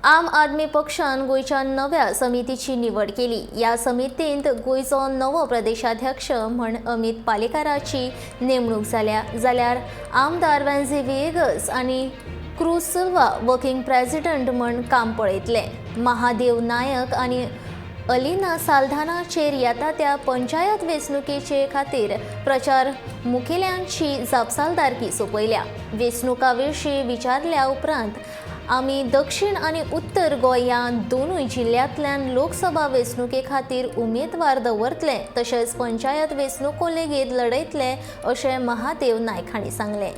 आम आदमी पक्षान गोंयच्या नव्या समितीची निवड केली. ह्या समितींत गोंयचो नवो प्रदेशाध्यक्ष म्हण अमित पालेकाराची नेमणूक जाल्या, जाल्यार आमदार वेन्झी व्हिएगस आनी क्रूज सिल्वा वर्किंग प्रेसिडेंट म्हण काम पळयतले. महादेव नायक आनी अलिना साल्दानाचेर येता त्या पंचायत वेंचणुकेचे खातीर प्रचार मुखेल्यांची जापसालदारकी सोंपयल्या. वेंचणुका विशीं विचारल्या उपरांत आमी दक्षिण आनी उत्तर गोंय ह्या दोनूय जिल्ल्यांतल्यान लोकसभा वेंचणुके खातीर उमेदवार दवरतले, तशेंच पंचायत वेंचणुको लेगीत लढयतले अशें महादेव नायक हांणी सांगलें.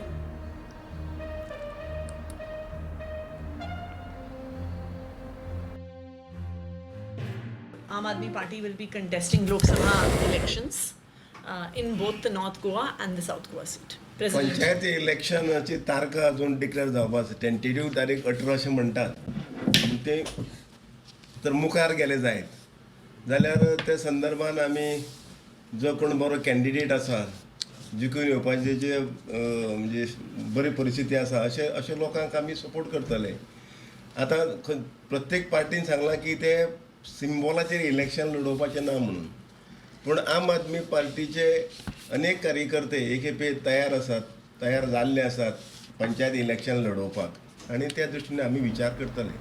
Aam Aadmi Party will be contesting Lok Sabha elections in both the North Goa and the South Goa seat. President. Panchayat इलेक्शनाची Tarak अजून डिक्लेअर जावपा आसा. टेंटेटीव तारीख 18 अशें म्हणटात, पूण ते तर मुखार गेले जायत जाल्यार त्या संदर्भान आमी जो कोण बरो कॅन्डिडेट आसा, जिखून येवपाचे जे म्हणजे बरी परिस्थिती आसा, अशे अशे लोकांक आमी सपोर्ट करतले. आतां प्रत्येक पार्टीन सांगलां की ते सिम्बॉलाचेर इलेक्शन लडोवपाचें ना म्हणून, पूण आम आदमी पार्टीचे अनेक कार्यकर्ते एक खेपे तयार आसात, तयार जाल्ले आसात पंचायत इलेक्शन लडोवपाक आनी त्या दृश्टीन आमी विचार करतले.